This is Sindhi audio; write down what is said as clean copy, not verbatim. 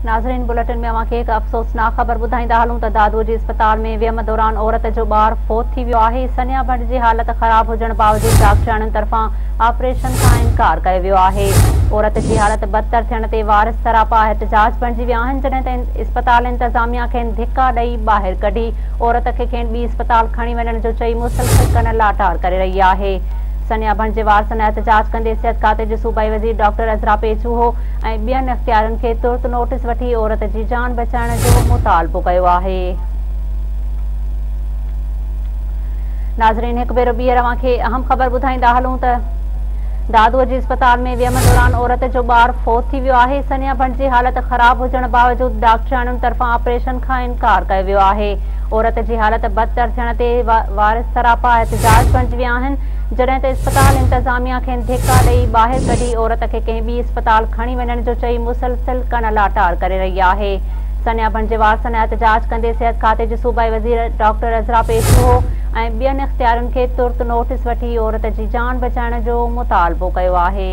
ناظرين بليٽن ۾ اوهان کي هڪ افسوسناڪ خبر ٻڌائيندا هلون ته دادو جي اسپتال ۾ ويم دوران عورت جو ٻار فوت ٿي ويو آهي، سنيا ڀنڊ جي حالت خراب هجڻ باوجود ڊاڪٽرياڻين طرفان آپريشن کان انڪار ڪيو ويو آهي، عورت جي حالت بدتر ٿيڻ تي وارث سراپا احتجاج بڻجي ويا آهن، جڏهن ته اسپتال انتظاميا کين ڌڪا ڏئي ٻاهر ڪڍي عورت کي کين ٻي اسپتال کڻي وڃڻ جو چئي مسلسل ڪن لاٽار ڪري رهي آهي. سنيا ڀنڊ جي وارثن احتجاج ڪندي صحت کاتي جي صوبائي وزير ڊاڪٽر عذرا پيچوهو ۽ ٻين اختيارين کي ترت نوٽيس وٺي عورت جي جان بچائڻ جو مطالبو ڪيو آهي. ناظرين هڪ ڀيرو ٻيهر اوهان کي اهم خبر ٻڌائيندا هلون ته دادو جي اسپتال ۾ ويم دوران عورت جو ٻار فوت ٿي ويو آهي، سنيا ڀنڊ جي حالت خراب هجڻ باوجود ڊاڪٽرياڻين طرفان آپريشن کان انڪار ڪيو ويو آهي، عورت جي حالت بدتر ٿيڻ تي وارث سراپا احتجاج بڻجي ويا آهن، جڏهن ته اسپتال انتظاميا کين ڌڪا ڏئي ٻاهر ڪڍي عورت کي ڪنهن ٻي اسپتال کڻي وڃڻ جو چئي مسلسل ڪن لاٽار ڪري رهي آهي. سنيا ڀنڊ جي وارثن احتجاج ڪندي صحت کاتي جي صوبائي وزير ڊاڪٽر عذرا پيچوهو ۽ ٻين اختيارين کي ترت نوٽيس وٺي عورت جي جان بچائڻ جو مطالبو ڪيو آهي.